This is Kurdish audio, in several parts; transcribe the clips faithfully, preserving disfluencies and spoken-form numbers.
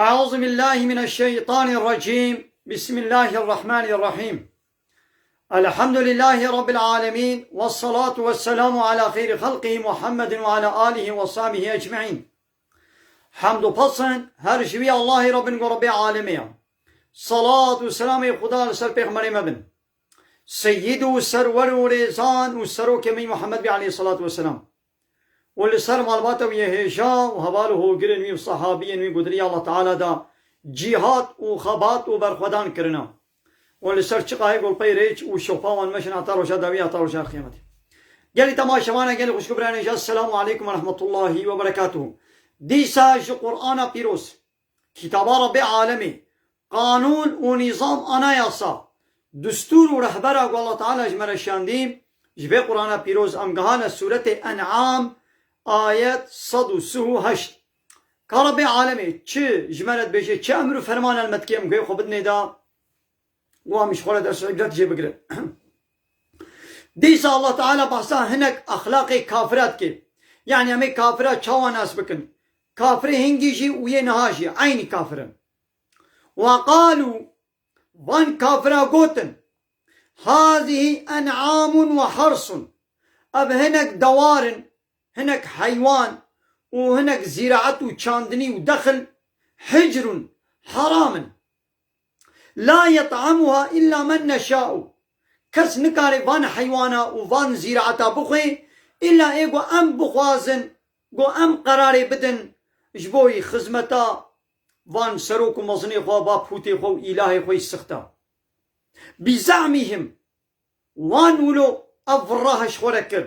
أعوذ بالله من الشيطان الرجيم. بسم الله الرحمن الرحيم. الحمد لله رب العالمين، والصلاة والسلام على خير خلقه محمد وعلى آله وصحبه أجمعين. Hemd û pesn her ji wî Allahê re bin ku Rebbê alemê ye. Salat û selamê Xuda li ser pêxemberê me bin. Seyyid û serwer û rêzan û serokê me Muhammed bî aleyhissalatu vesselam. Û li ser malbata wî yê hêja û heval û hogirên wî û sahabiyên wî ku di riya Allah Teala da cîhat û xebat û berxwedan kirine. Û li ser çiqayê ku li pey rêç û şopa wan meşin heta roja dawî, heta roja qiyametê. Gelî temaşevana, gelî xwişk û birayên hêja, Esselamu aleykum ve rahmetullahi ve berekatuhu. Dîsa ji Qur'ana pîroz, kitaba Rebbê alemê, qanûn û nîzam, anayasa, dustûr û rehbera ku Allah Teala ji me re şandî, ji vê Qur'ana pîroz em gihane sûretê En'am, ayet sed û sih û heşt. Ka Rebbê alemê çi ji me re dibêje, çi emir û ferman e li me dike, em guhê xwe bidinê da, û em ji xwe re ders û îbret jê bigire. Dîsa Allah Teala behsa hinek exlaqê kafira dike. Yanî em ê kafira çawa nas bikin? Kafirê hingî jî û yê niha jî eynî kafir in. Ve qalû, van kafira gotin, hazihî en'amun ve harsun. Ev hinek dewar in, hinek heywan û hinek zîraet û çandinî û dexil, hicrun, heram in. La yet'amuha illa men neşa'u. Kes nikare van heywana û van zîraeta bixwe, îlla ê ku em bixwazin, ku em qerarê bidin, ji bo xizmeta van serok û mezinê xwe, va pûtê xwe û îlahê xwe yî sixta. Bi za'mihim, wan wilo ev virra ji xwe re kir.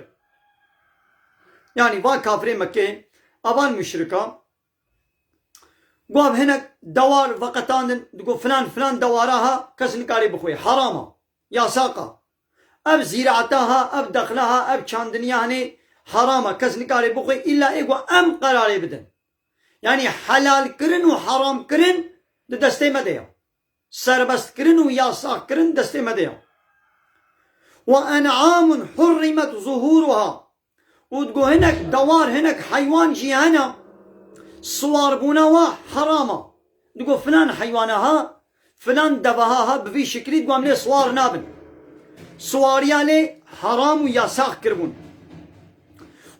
Yanî van kafirê Mekkê, evan muşrika, Guha bi hinek dewar veqetandin, digo filan filan dewara ha kes nikarê bixwe, heram a, yasak a. Ev zîraeta ha, ev dexla ha, ev çandiniya hanê heram a, kes nikarê bixwe, îlla ê ku em qerarê bidin. Yanî helalkirin û heramkirin di destê me de ya. Serbestkirin û yasakkirin destê me de ya. Ve en'amun hurrimet zuhuruha. Û digo hinek dewar, hinek heywan jî hene, siwarbûna wa heram a. Digo filan heywana ha, filan deveha ha, bi vî şiklî digo em lê siwar nabin. Siwariya lê heram û yasax kiribûn.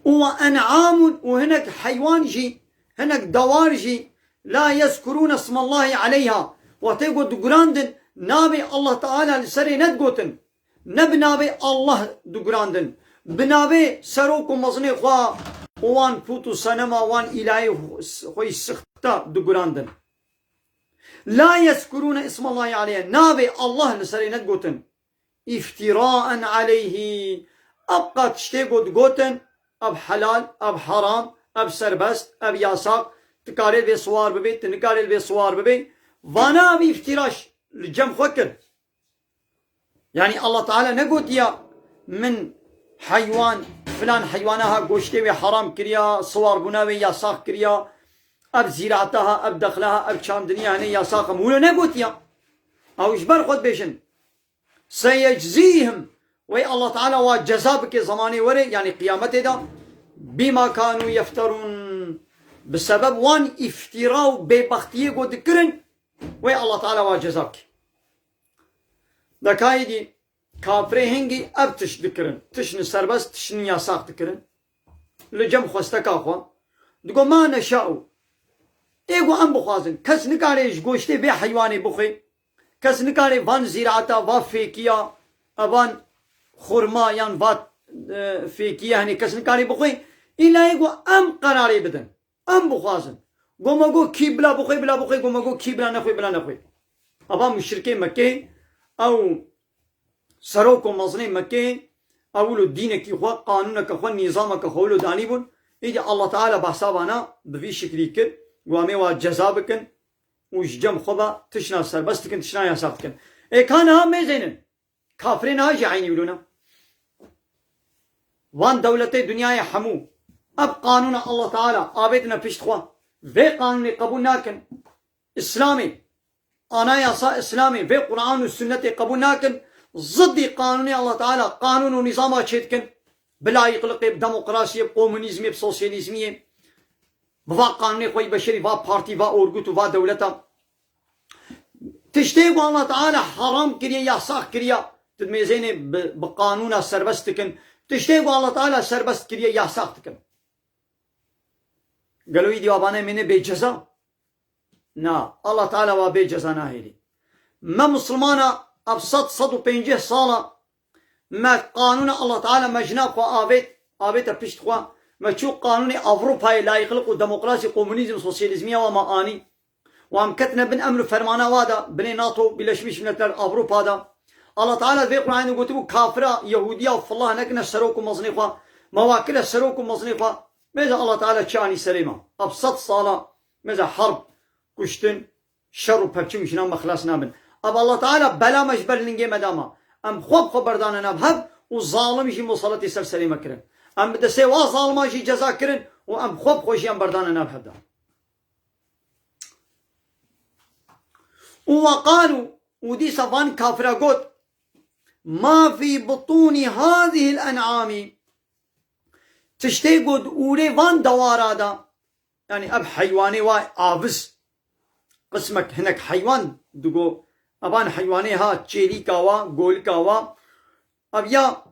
Û ve en'amun, û hinek heywan jî, hinek dewar jî, la yezkurûne ismallahî aleyha. Wextê ku digurandin, navê Allah Teala li serê nedigotin. Ne bi navê Allah digurandin. Bi navê serok û mezinê xwe û wan pût û senema, wan îlahê xwe yî sixta digurandin. La yezkurûne ismallahî aleyhe. Navê Allah li serê nedigotin. Îftîraen aleyhî. Ev qat tiştê ku digotin, ev helal, ev heram, ev serbest, ev yasak, tu karê li vê siwar bibê, tu nikarê li vê siwar bibê. Vana ev îftîra li cem xwe kir. Yanî Allah Teala negotiya min heywan, filan heywana ha goştê wê heram kiriya, siwarbûna wê yasax kiriya, ev zîraeta ha, ev dexla ha, ev çandiniya hanê yasax in. Wilo negotiya. Ew ji ber xwe dibêjin. Seyeczîhim. Wê Allah Teala wa ceza bike zemanê were, yanî qiyametê de. Bîma kanû yefterûn. Bi sebeb wan îftîra û bêbextiyê ku dikirin, wê Allah Teala wa ceza bike. Dekayî dî kafirê hingî ev tişt dikirin. Tiştini serbest, tiştini yasax dikirin. Li cem xwesteka xwe. Digo ma neşa'u. Ê ku em bixwazin. Kes nikare ji goştê vê heywanê bixwe. Kes nikare van zîraeta, va fêkiya, evan xurma yan va, e, fêkiya, henê kes nikare bixwe. Îla ê ku em qerarê bidin. Em bixwazin. Goma go kî bila bixwe, bila bixwe, goma go kî bila nexwe, bila nexwe. Ava muşrikê Mekkê, ew serok û mezinê Mekkê, ew wilo dînekî xwe, qanûneke xwe, nîzameke xwe wilo danîbûn. Îdî Allah Teala behsa vana bi vî şiklî kir, ku em ê wa ceza bikin û ji cem xwe ve tişna serbest dikin, tişna yasax dikin. Ê ka niha mêzênin. Kafirê niha jî eynî wilo ne. Van dewletê dinyayê hemû ev qanûna Allah Teala avêtine pişt xwe. Vê qanûnê qebûl nakin. Îslamê, anayasa Îslamê, vê Quran û Sunnetê qebûl nakin. Ziddî qanûnê Allah Teala qanûn û nîzama çêdikin. Bi layîqliqê, bi demokrasiyê, bi komunîzmê, bi sosyalîzmiyê. bi va qanûnê xwe yî beşerî, va partî, va orgut û va dewleta. Tiştê ku Allah Teala haram kiriye, yasax kiriye, tu dimêzênê bi, bi qanûna serbest dikin. Tiştê ku Allah Teala serbest kiriye, yasax dikin. Gelo îdî avane mîne bê ceza? Na, Allah Teala wa bê ceza nahêlî. Me Musulmana ev sed, sed û pêncî sala me qanûna Allah Teala me jina xwe avêt, avête pişt xwe. Me çû qanûnê Ewropayê layîqlik û demokrasî, komunîzm, sosyalîzmiya wa me anî. Û em ketine bin emr û fermana wa de, binê NATO, Birleşmiş Milletler, Ewropa de. Allah Teala vê Qur'anê gotibû kafira, Yehûdiya û fillah nekine serok û mezinê xwe. Me wa kire serok û mezinê xwe. Mêze Allah Teala çi anî serê me? Ev sed sala mêze herb, kuştin, şer û pevçûn jina me xilas nabin. Ev Allah Teala bela me ji ber lingê me da me. Em xwe bi xwe berdane nav hev û zalim jî musaletî ser serê me kirin. Em bi destê wa zalima jî ceza kirin û em xwe bi xwe jî em berdane nav hev da. Û weqalû, û dîsa van kafira got, "Ma fî butûnî hazihil en'amî." Tiştê got ûrê van dewara da, yanî ev heywanê wa aviz, qismek hinek heywan digo, evan heywanê ha çêlîka wa, golika wa, ev ya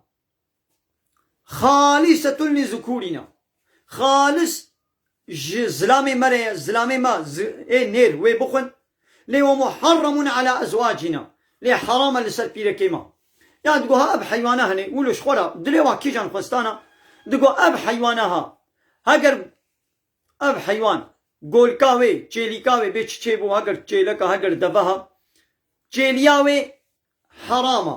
"Xalîsetun li zukûrîna." Xalis ji zilamê me re ye, zilamê me zi-, ê nêr wê bixwin. Lê "we muharremun ala ezwacîna." Lê heram e li ser pîrekê me. Ya digo ha ev heywana hene, wilo ji xwe re, dilê wa kîjan xwestana, digo ev heywana ha. Heger ev heywan, golka wê, çêlîka wê, bê çi çêbû, heger çêleka, heger deve ha. Çêliya wê heram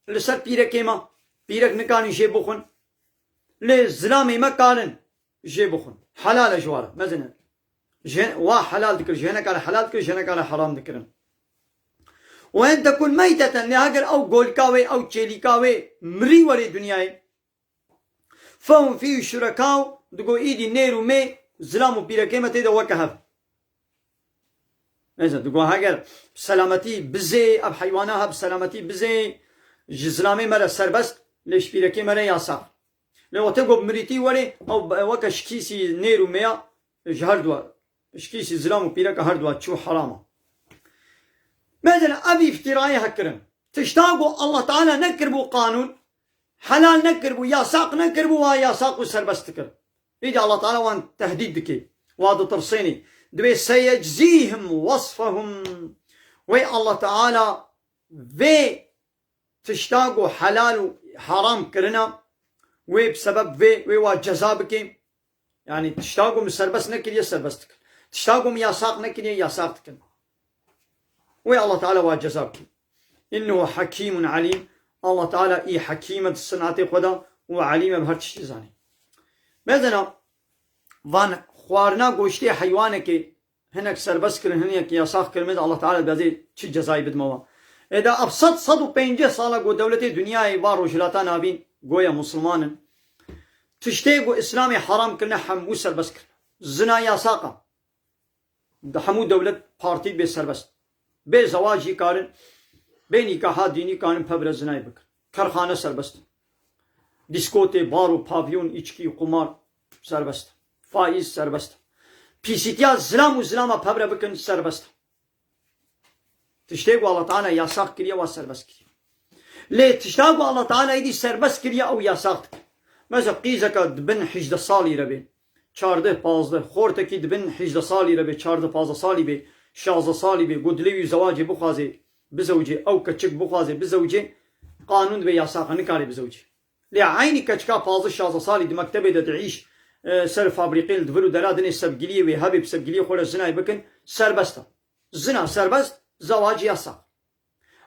e. Li ser pîrekê me, pîrek nikarin jê bixwin. Lê zilamê me karin jê bixwin. Helal e ji wa re. Mezin e. Ji, wa helal dikir, ji hineka re helal dikir, ji hineka re heram dikirin. "Û en tekun meyteten", lê heger ew golka wê, ew çêlîka wê mirî werê dinyayê, "fehum fî şurekaw", digo îdî nêr û mê, zilam û pîrekê me tê de weke hev. Neyse, digo heger bi selametî bizê, ev heywana ha bi selametî bizê, ji zilamê me re serbest, lê ji pîrekê me re yasax. Lê wextê ku bi mirîtî werê, ew be-, weke şikîsî nêr û mêya, ji her dua, şikîsî zilam û pîreka her dua çû heram e. Mezin ev îftîrayê hekirin. Tişta ku Allah Teala nekiribû qanûn, helal nekiribû, yasaq nekiribû, wa yasaq û serbest dikir. Îdî Allah Teala wan tehdîd dike, wa ditirsênê. Dibê "seyeczîhim wasfehum". Wê Allah Teala vê tişta ku helal û heram kirina, wê bi sebeb vê, wê wa ceza bike. Yanî tişta ku min serbest nekiriye, serbest dikin. Tişta ku min yasaq nekiriye, yasaq dikin. Wê Allah Teala wa ceza bike. "Innehu hakimun alim." Allah Teala î hekîm e di sinatê xwe de û alîm e, bi her tiştî zanî. Mezena van xwarina goştê heywanekê hinek serbest kirin, hinek yasax kirin, mez Allah Teala dibêje çi cezayî bidime wan. Êda ev sed, sed û pêncî sala ku dewletê dinyayê va Rojhilata Navîn goya Musulman in. Tiştê ku Îslamê heram kirine hemû serbest kirin. Zina yasax e. Di hemû dewlet partî bê serbest. Bê zewacî karin, bê nîkaha dînî karin pevre zinayê bikin. Kerxane serbest in. Dîskotê, bar û pavyon, îçkî, qumar serbest in. Faîz serbest in. Pîsîtiya zilam û zilama pevre bikin serbest in. Tiştê ku Allah Teala yasax kiriye, wa serbest kiriye. Lê tişta ku Allah Teala êdî serbest kiriye, ew yasax dike. Mesela qîzeka di bin hejdeh salî re bê, çardeh, pazdeh, xortekî di bin hejdeh salî re bê, çardeh, pazdeh salî bê, şazdeh salî bê, ku dilê wî zewacê bixwaze, bizewcê, ew keçik bixwaze, bizewcê, qanûn dibê yasax e, nikare bizewcê. Lê eynî keçika pazdeh, şazdeh salî di mektebê de diîş, e, ser fabrîqê li divir û dera dinê sevgiliyê wê hebê, bi sevgiliyê xwe re zinayê bikin, serbest e. Zina serbest, zewac yasax.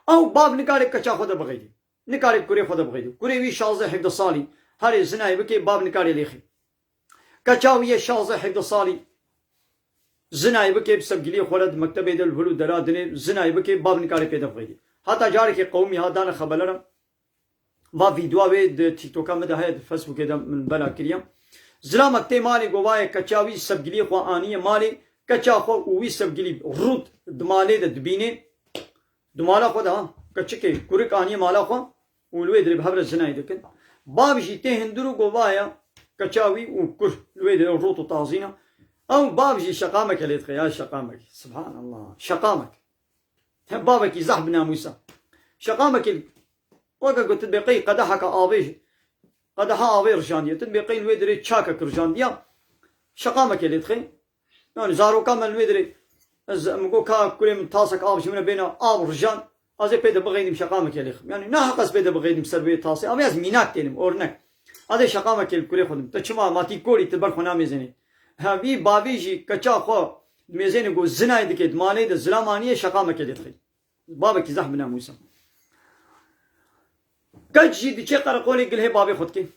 Ew bav nikare keça xwe de bixeydê. Nikare kurê xwe de bixeydê. Kurê wî şazdeh hevdeh salî herê zinayê bike, bav nikare lêxê. Keça wî yê şazdeh hevdeh salî zinayê bike, bi sevgiliyê xwe re di mektebê de li vir û dera dinê zinayê bike, bav nikare pê de bixeydê. Heta carekê qewimî ha dane xebelera. Va vîdyoa wê di TikToka min de heye, di Facebookê de min bela kiriye. Zilamek tê malê, go vaye keça wî sevgiliyê xwe aniye malê, keça xwe û wî sevgilî rût di malê de dibînê. Di mala xwe de ha, keçikê, kurik aniye mala xwe û li wê dirê bi hev re zinayê dikin. Bav jî tê hundir û go vaye keça wî û kur li wê dirê rût û tazîna. Ew bav jî şeqameke lê dixe, ya şeqamek. Subhanallah. Şeqamek. He, bavekî zehf bi namûsa. Şeqamekî weke ku tu dibê qey qedeheka avê, qedeha avê rijandiye. Tu dibê qey li wê dirê çakek rijandiya. Şeqamekê lê dixe. Yani zaroka me li wê dirê, ez, min got, ka kurê min tasek av ji min re bêne av rijan. Ez ê pê de bixeynîm şeqamekê lê xim. Yani naheq ez pê de bixeynîm ser wê tasê. Avê ez mînak tênim, ornek. Ez ê şeqamekê li kurê xwe dim. Te çima matî korî tu ber xwe namêzenî? Ha, vî bavî jî keça xwe dimêzênê ku zinayê dike, di malê de zina maniye şeqamekê lê dixî. Bavekî zehf bi namûsa. Keç jî diçe qereqolê gilhê bavê xwe dike.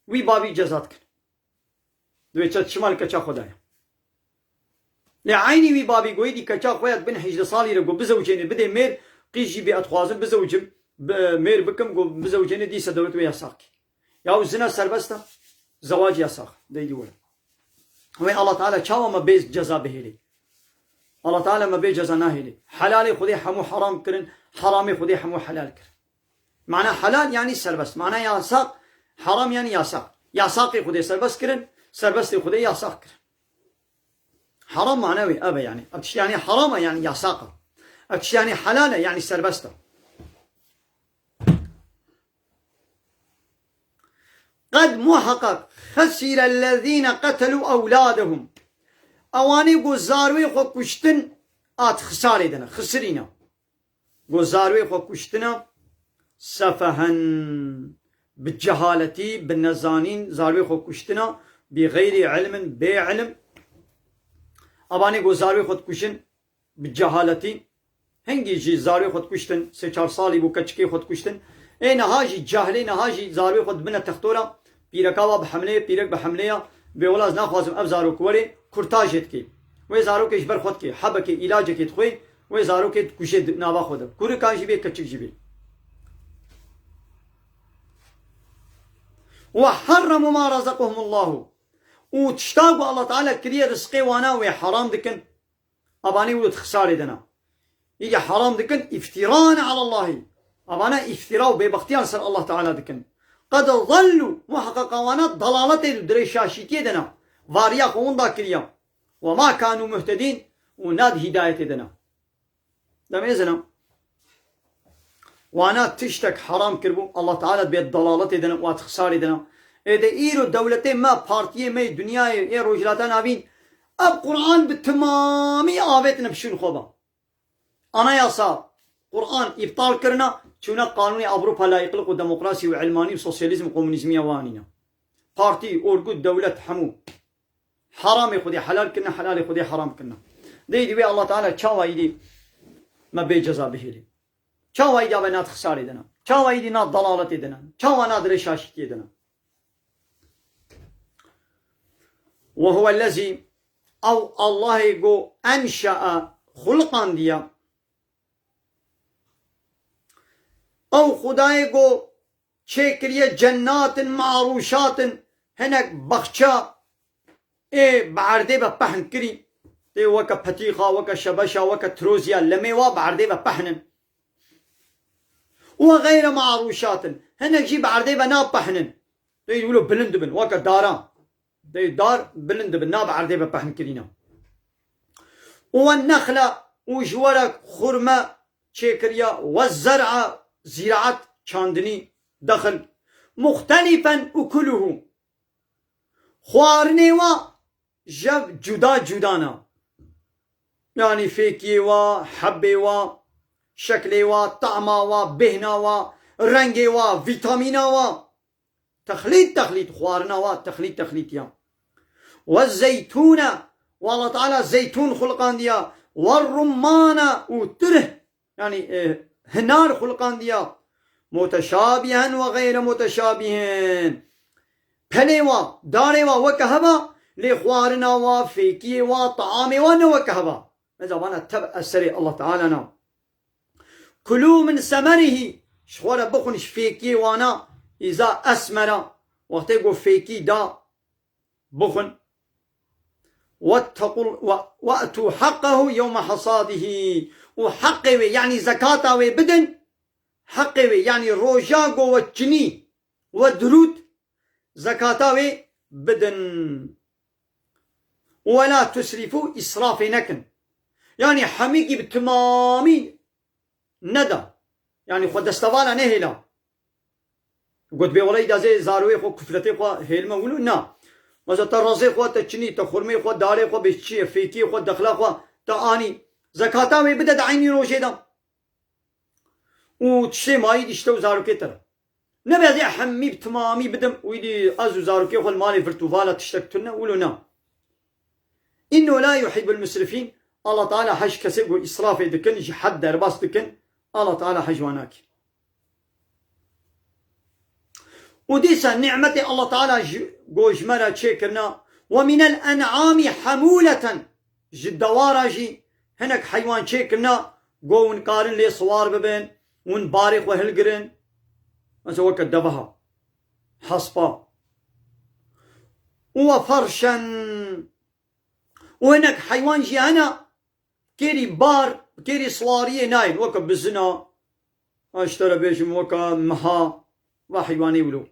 Wî bavî ceza dikin. Divê çet çima li keça xwe daye. Lê eynî wî bavî goyî dî keça xwe ya di bin hejdeh salî re got bizewicêne bidê mêr, qîz jî bê ez dixwazim bizewicim, bi-, mêr bikim, got bizewicêne dîsa dewlet wê yasak kî. Yaw zina serbest e, zewac yasak. Deydî were. Wê Allah Teala çawa me bê ceza bihêlê? Allah Teala me bê ceza nahêlê. Helalê Xwedê hemû heram kirin, heramê Xwedê hemû helal kirin. Mana helal yani serbest. Mana yasak, haram yani yasak. Yasaqê Xwedê serbest kirin, serbestê Xwedê yasak kirin. Haram mana wê, ev e yani. Ev tişt yani haram e yani yasak e. Ev tişt yani helal e yani serbest e. Qed muhaqqaq xesîre lezîne qetelû ewladehum. Ewanê ku zarwê xwe kuştin a di xisarê de ne, xisirîne. Ku zarwê xwe kuştina sefehen, bi cehaletî, bi nezanîn, zarwê xwe kuştina, bi xeyrî ilmin, bê ilim. Ewanê ku zarwê xwe dikuşin, bi cehaletî. Hingî jî zarê xwe dikuştin, sê çar salî bû keçikê xwe dikuştin. Ê niha jî cahilê niha jî zarê xwe dibine textora, pîreka wa bi hemleyê, pîrek bi hemleya, bê wela ez naxwazim ev zarok were, kurtajê dike. Wê zarokê ji ber xwe dike, hebekê, îlacekê dixwe, wê zarokê dikuje di nava xwe de. Kurika jî bê, keçik jî bê. Ve harremu ma razaqahumullahu. Û tişta ku Allah Teala kiriye rizqê wana wê haram dikin. Abanî wilo di xisarê de ne. Îdî haram dikin, îftîran ala Allahî. Abana îftîra û bêbextiyan ser Allah Teala dikin. Qed zellû, muheqeq awana dalaletê û dirêşaşîtiyê de ne. Variya xwe winda kiriya. Ve ma kanû muhtedîn û na di hîdayetê de ne. Demê zina. Wana tiştek heram kiribû, Allah Teala dibê dalaletê de ne, wa di xisarê de ne. Ê de îro dewletê me, partiyê me, dinyayê, ê Rojhilata Navîn, ev Quran bi timamî avêtine bi şûn xwe ba. Anayasa Quran îptal kirina, çûne qanûnê Ewropa layîqlik û demokrasî û ilmanî û sosyalîzm û komunîzmiya wan îne. Partî, orgut, dewlet, hemû. Haramê Xwedê helal kirine, helalê Xwedê haram kirine. Dey divê Allah Teala çawa îdî me bê ceza bihêlê. Çawa îdî ave na di xisarê de ne. Çawa îdî na dalaletê de ne. Çawa na dirê şaşîtiyê de ne. Ve huwellezî, ew Allahê go enşa'a, xulqandiya. Ew Xwedayê go çêkiriye cennatin ma'rûşatin, hinek baxça ê bi erdê ve pehn kirî. Tê weke petîxa, weke şebeşa, weke tiroziya lemê wa bi erdê ve pehn in. Û xeyre ma'rûşatin, hinek jî bi erdê ve napehnin. Tê wilo bilind dibin, weke daran. Dey dar bilind dibin, na bi erdê ve pehn kirîne. Û wen nexle û ji we re xurme çêkiriya, we zer'a, zîraet, çandinî, dexil. Muxtelifen ukuluhu. Xwarinê wa jev cuda cuda ne. Yanî fêkiyê wa, hebbê wa, şeklê wa, tama wa, bêhna wa, rengê wa, vîtamîna wa. Texlît, texlît, xwarina wa, texlît, texlît ya. Ve zeytûne, ve Allah Teala zeytûn xulqandiya, ve rummane û tirh, yanî, e, hinar xulqandiya. Muteşabihen ve xeyre muteşabihen. Pelê wa, darê wa weke heva, lê xwarina wa, fêkiyê wa, taamê wa ne weke heva. Meza vana tev eserê Allah Teala na. Kulû min semerihî, ji xwe re bixwin ji fêkiyê wana, îza esmera, wextê ku fêkî da, bixwin. Wettequl-, we-, we'tû heqqehu yewme hasadihî. Û heqê wê, yanî zekata wê bidin, heqê wê, yanî roja ku we çinî, we dirût, zekata wê bidin. Ve la tusrifu, îsrafê nekin. Yanî hemîkî bi timamî neda. Yanî xwe destevala nehêla. Got bê welay da zê zaroyê xwe, kufletê xwe hêlme wilo na. Mesela te razê xwe, te çinî, te xurmê xwe, darê xwe, bê çi ye, fêkiyê xwe, dexla xwe, te anî. Zekata wê bide di eynî rojê de. Û tiştê mayî dî ji te û zarokê te re. Nebe ez ê hemî bi timamî bidim û îdî ez û zarokê xwe li malê virtûvala tiştek tune wilo na. Înnehu la yuhibbul musrifîn. Allah Teala hej kesê ku îsrafê dikin, ji hed derbas dikin, Allah Teala hej wan nake. Û dîsa nîmetê Allah Teala ji, ku ji me re çêkirina, "Ve minel en'ami hamûleten", ji dewara jî hinek heywan çêkirina, ku hûn karin lê siwar bibin, hûn barê xwe hilgirin. Mesela weke deveha, hespa. Û ve ferşen, û hinek heywan jî hene, kêrî bar, kêrî siwariyê nayên, weke bizina, ha, ji te re bêjim, weke miha, va heywanê wilo.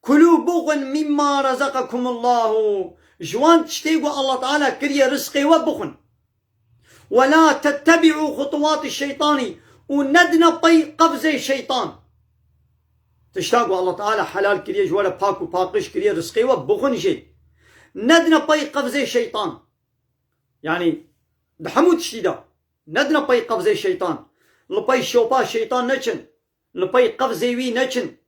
Kulû bixwin mîmma rezeqekumullahu. Ji wan tiştê ku Allah Teala kiriye rizqê we bixwin. Ve la tettebi'û xutuvati şeytanî. Û nedine pey qevzê şeytan. Tişta ku Allah Teala helal kiriye, ji we re pak û paqij kiriye, rizqê we bixwin jê. Nedine pey qevzê şeytan. Yanî di hemû tiştî de nedine pey qevzê şeytan. Li pey şopa şeytan neçin. Li pey qevzê wî neçin.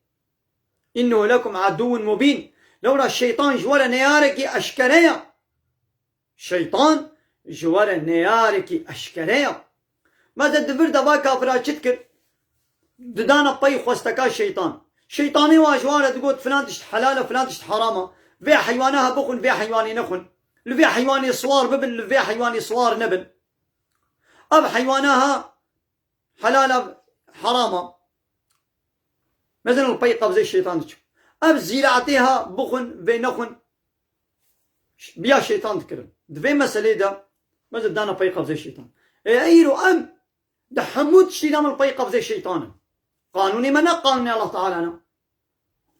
Înnehu lekum aduwwun mubîn. Lewra şeytan ji we re neyarekî eşkere ye. Şeytan ji we re neyarekî eşkere ye. Mesela di vir de va kafira çi dikir? Didana pey xwesteka şeytan. Şeytanê wa ji wan re digot, filan tişt helal e, filan tişt heram e. Vê heywana ha bixwin, vê heywanê nexwin. Li vê heywanê siwar bibin, li vê heywanê siwar nebin. Ev heywana ha helal e, heram e. Mesela li pey qevzê şeytan diçin. Ev zîratê ha bixwin, vê nexwin. Biya şeytan dikirin. Di vê meselê de, mesela dana pey qevzê şeytan. Ê, îro em di hemû tiştî de min pey qevzê şeytan in. Qanûnê me ne qanûnê Allah Teala ne.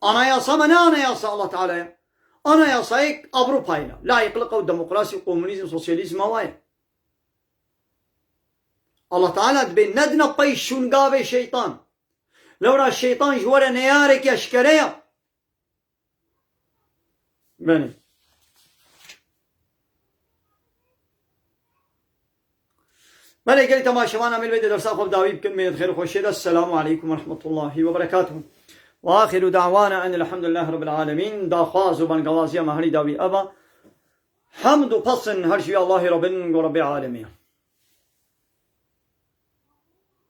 Anayasa me ne anayasa Allah Teala ye. Anayasayê Avrupayê ne. Layıklık ew demokrasî, komunîzm, sosyalîzm ewa ye. Allah Teala dibê nedine pey şûngavê şeytan. Lewra şeytan ji we re neyarekî eşkere ye. Belê. Belê, gelî temaşevana me li vê de dersa xwe bi dawî bikin, mêne di xêr û xweşiyê de. Selamu aleykum ve rahmetullahi ve berekatuhu. Ve axiru da'wana enil hamdulillahi rabbil alemin. Daxwaz û bangawaziya me herî dawî ev e. Hemd û pesn her ji wî Allahê re bin, go Rebbê alemê.